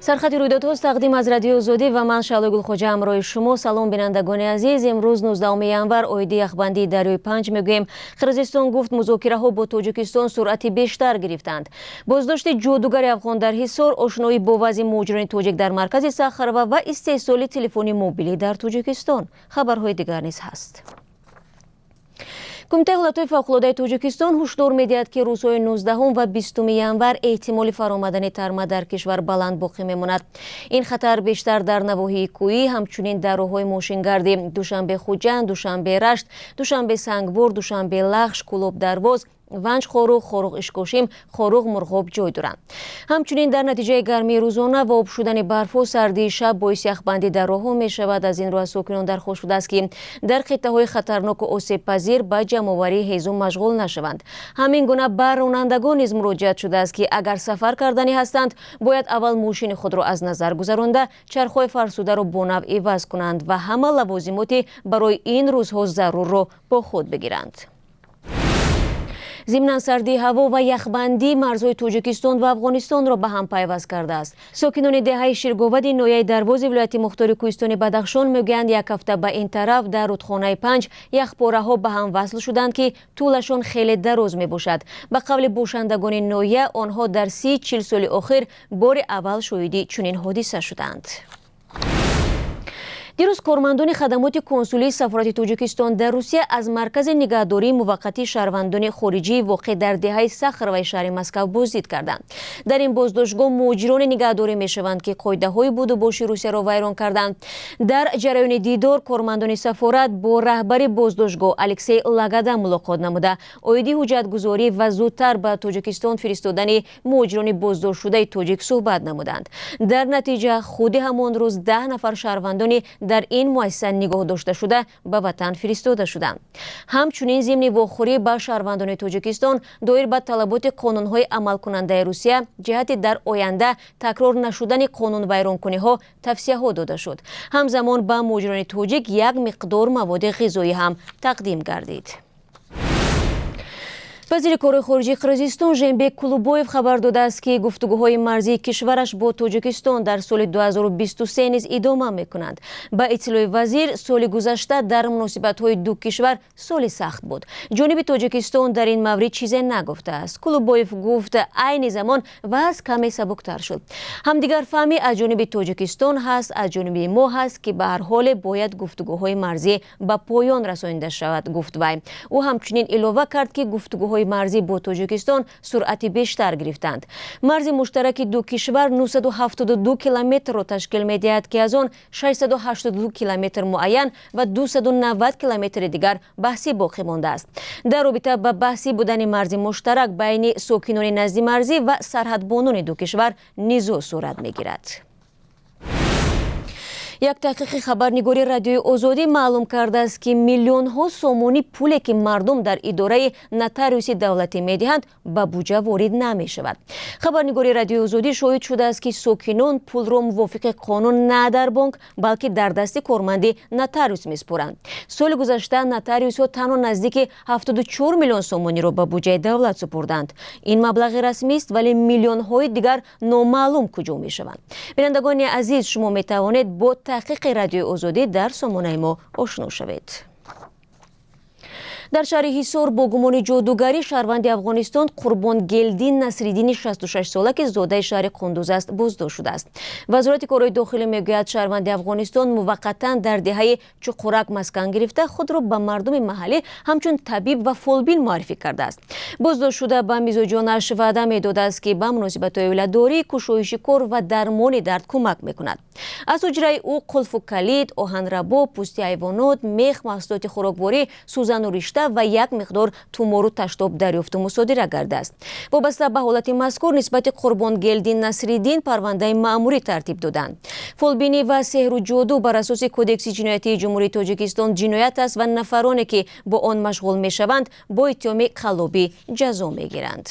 Сархати рӯйдодҳост, тақдим аз Радиои Озодӣ ва ман, Шаҳлои Гулхоҷа, ҳамроҳи шумо. Салом, бинандагони азиз. Имрӯз, 19 январ, оиди яхбандии дарёи Панҷ мегӯем. Қирғизистон гуфт, музокираҳо бо Тоҷикистон суръати бештар гирифтанд. Боздошти ҷодугари афғон дар Ҳисор, ошноӣ бо вазъи муҳоҷирони тоҷик дар маркази Сахарова ва истеҳсоли телефони мобилӣ дар Тоҷикистон. Хабарҳои дигар низ ҳаст. Кумитаи ҳолатҳои фавқулодаи Тоҷикистон ҳушдор медиҳад, ки рӯзҳои 19 ва 20 январ эҳтимоли фаромадани тарма дар кишвар баланд боқӣ мемонад. Ин хатар бештар дар навоҳии кӯҳӣ, ҳамчунин дар роҳҳои мошингарди Душанбе Хуҷанд, Душанбе Рашт, Душанбе Сангвор, Душанбе Лахш, Кӯлоб Дарвоз, Ванҷ Хоруғ, Хоруғ Ишкошим, Хоруғ Мурғоб ҷой доранд. Ҳамчунин дар натиҷаи гармии рӯзона ва об шудани барфу сардии шаб боиси яхбандӣ дар роҳҳо мешавад. Аз ин рӯ аз сокинон дархост шудааст, ки дар қитъаҳои хатарноку осебпазир ба ҷамъоварии ҳезум машғул нашаванд. Ҳамин гуна ба ронандагон низ муроҷиат шудааст, ки агар сафар карданӣ ҳастанд, бояд аввал мошини худро аз назар гузаронда, чархҳои фарсударо бо нав иваз кунанд ва ҳама лавозимоти барои ин рӯзҳо зарурро бо худ бигиранд. Зимнан, сардии ҳаво ва яхбандӣ марзҳои Тоҷикистон ва Афғонистонро ба ҳам пайваст кардааст. Сокинони деҳаи Ширговади ноҳияи Дарвози вилояти мухтори кӯҳистони Бадахшон мегӯянд, як ҳафта ба ин тараф дар рудхонаи Панҷ яхпораҳо ба ҳам васл шуданд, ки тӯлашон хеле дароз мебошад. Ба қавли бошандагони ноҳия, онҳо дар 30-40 соли охир бори аввал шоҳиди чунин ҳодиса шуданд. Дирӯз кормандони хадамоти консулии сафорати Тоҷикистон дар Русия аз маркази нигаҳдории муваққатии шаҳрвандони хориҷӣ, воқеъ дар деҳаи Сахароваи шаҳри Москав, боздид карданд. Дар ин боздоштгоҳ муҳоҷироне нигаҳдорӣ мешаванд, ки қоидаҳои будубоши Русияро вайрон карданд. Дар ҷараёни дидор кормандони сафорат бо раҳбари боздоштгоҳ Алексей Лагада мулоқот намуда, оиди ҳуҷҷатгузорӣ ва зудтар ба Тоҷикистон фиристодани муҳоҷирони боздоштшудаи тоҷик суҳбат намуданд. Дар натиҷа худи ҳамон рӯз 10 нафар шаҳрвандони дар ин муассиса нигоҳ дошта шуда ба ватан фиристода шуданд. Ҳамчунин зимни вохӯрӣ ба шаҳрвандони Тоҷикистон доир ба талаботи қонунҳои амалкунандаи Русия ҷиҳати дар оянда такрор нашудани қонунвайронкуниҳо тавсияҳо дода шуд. Ҳамзамон ба муҳоҷирони тоҷик як миқдор маводи ғизоӣ ҳам тақдим гардид. Вазири корҳои хориҷии Қирғизистон Жээнбек Кулубоев хабар додааст, ки гуфтугӯҳои марзии кишвараш бо Тоҷикистон дар соли 2023 низ идома мекунанд. Ба иттилои вазир, соли гузашта дар муносибатҳои ду кишвар соли сахт буд. Ҷониби Тоҷикистон дар ин маврид чизе нагуфтааст. Кулубоев гуфт, айни замон вазъ каме сабуктар шуд. Ҳамдигарфаҳмӣ аз ҷониби Тоҷикистон ҳаст, аз ҷониби мо ҳаст, ки ба ҳар ҳоле бояд гуфтугӯҳои марзӣ ба поён расонида шавад, гуфт вай. Ӯ ҳамчунин илова кард, ки гуфтугӯҳои марзӣ бо Тоҷикистон суръати бештар гирифтанд. Марзи муштараки ду кишвар 972 километрро ташкил медиҳад, ки аз он 682 километр муайян ва 290 километри дигар баҳсӣ боқӣ мондааст. Дар робита ба баҳсӣ будани марзи муштарак байни сокинони наздимарзӣ ва сарҳадбонони ду кишвар низоъ сурат мегирад. Як таҳқиқи хабарнигори Радиои Озодӣ маълум кардааст, ки миллионҳо сомонӣ пуле, ки мардум дар идораи нотариуси давлатӣ медиҳанд, ба буҷа ворид намешавад. Хабарнигори Радиои Озодӣ шоҳид шудааст, ки сокинон пулро мувофиқи қонун на дар бонк, балки дар дасти корманди нотариус месупоранд. Соли гузашта нотариусҳо танҳо наздики 74 миллион сомониро ба буҷаи давлат супурданд. Ин маблағи расмист, вале миллионҳои дигар номаълум куҷо мешаванд. Бинандагони азиз, шумо метавонед бо таҳқиқи Радиои Озодӣ дар сомонаи мо ошно шавед. Дар шаҳри Ҳисор бо гумони ҷодугарӣ шаҳрванди Афғонистон Қурбонгелдин Насриддини 66сола, ки зодаи шаҳри Қундуз аст, боздошт шудааст. Вазорати корҳои дохилӣ мегӯяд, шаҳрванди Афғонистон муваққатан дар деҳаи Чуқурак маскан гирифта, худро ба мардуми маҳаллӣ ҳамчун табиб ва фолбин муаррифӣ кардааст. Боздоштшуда ба мизоҷонаш ваъда медодааст, ки ба муносибатҳои оиладорӣ, кушоиши кор ва дармони дард кӯмак мекунад. Аз ҳуҷраи ӯ қулфу калид, оҳанрабо, пӯсти ҳайвонот, мех, маҳсулоти хӯрокворӣ, сӯзану ришта ва як миқдор тумору таштоб дарёфту мусодира гардааст. Вобаста ба ҳолати мазкур нисбати Қурбонгелдин Насриддин парвандаи маъмурӣ тартиб доданд. Фолбинӣ ва сеҳру ҷоду бар асоси Кодекси ҷиноятии Ҷумҳурии Тоҷикистон ҷиноят аст ва нафароне, ки бо он машғул мешаванд, бо иттиҳоми қаллобӣ ҷазо мегиранд.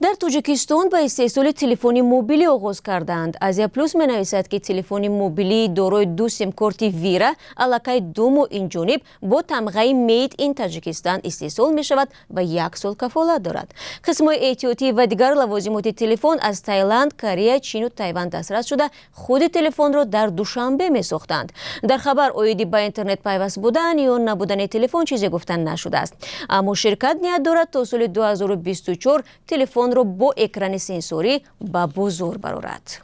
Дар Тоҷикистон ба истеҳсоли телефони мобилӣ оғоз кардаанд. Азия Плюс менависад, ки телефони мобилии дорои ду симкорти Вира аллакай 2 моҳ инҷониб бо тамғаи Made in Таҷикистан истеҳсол мешавад ва як сол кафолат дорад. Қисмҳои эҳтиётӣ ва дигар лавозимоти телефон аз Таиланд, Корея, Чину Тайван дастрас шуда, худи телефонро дар Душанбе месохтанд. Дар хабар оиди ба интернет пайваст будан ё набудани телефон чизе гуфта нашудааст, аммо ширкат ният дорад то соли 2024 телефонро бо экрани сенсорӣ ба бозор барорад.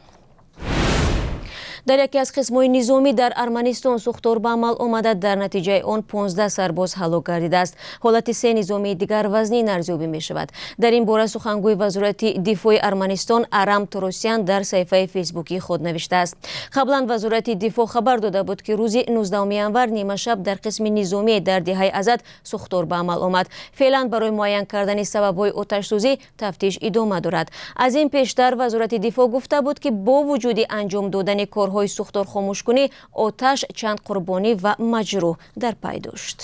Дар яке аз қисмҳои низомӣ дар Арманистон сӯхтор ба амал омада, дар натиҷаи он 15 сарбоз ҳалок гардидааст. Ҳолати се низомии дигар вазнин арзёбӣ мешавад. Дар ин бора сухангӯи Вазорати дифои Арманистон Арам Торосян дар саҳифаи фейсбукии худ навиштааст. Қаблан Вазорати дифоъ хабар дода буд, ки рӯзи 19 январ нимашаб дар қисми низомӣ дар деҳаи Азад сӯхтор ба амал омад. Феълан барои муайян кардани сабабҳои оташсӯзӣ тафтиш идома дорад. Аз ин пештар Вазорати дифоъ гуфта буд, ки бо вуҷуди анҷом додани корҳои сӯхторхомӯшкунӣ, оташ чанд қурбонӣ ва маҷрӯҳ дар пай дошт.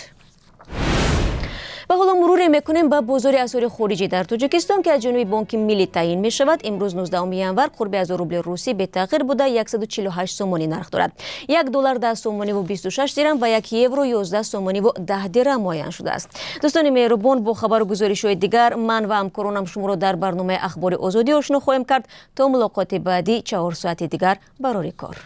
Ва ҳоло муруре мекунем ба бозори асъори хориҷӣ дар Тоҷикистон, ки аз ҷониби Бонки Миллӣ таъин мешавад. Имрӯз, 19 январ, қурби 1000 рубли русӣ бетағйир буда, 148 сомонӣ нарх дорад. 1 доллар 10 сомониву 26 дирам ва 1 евро 11 сомониву 10 дирам муайян шудааст. Дӯстони меҳрубон, бо хабару гузоришҳои дигар ман ва ҳамкоронам шуморо дар барномаи Ахбори Озодӣ ошно хоҳем кард. То мулоқоти баъдӣ, 4 соати дигар, барори кор.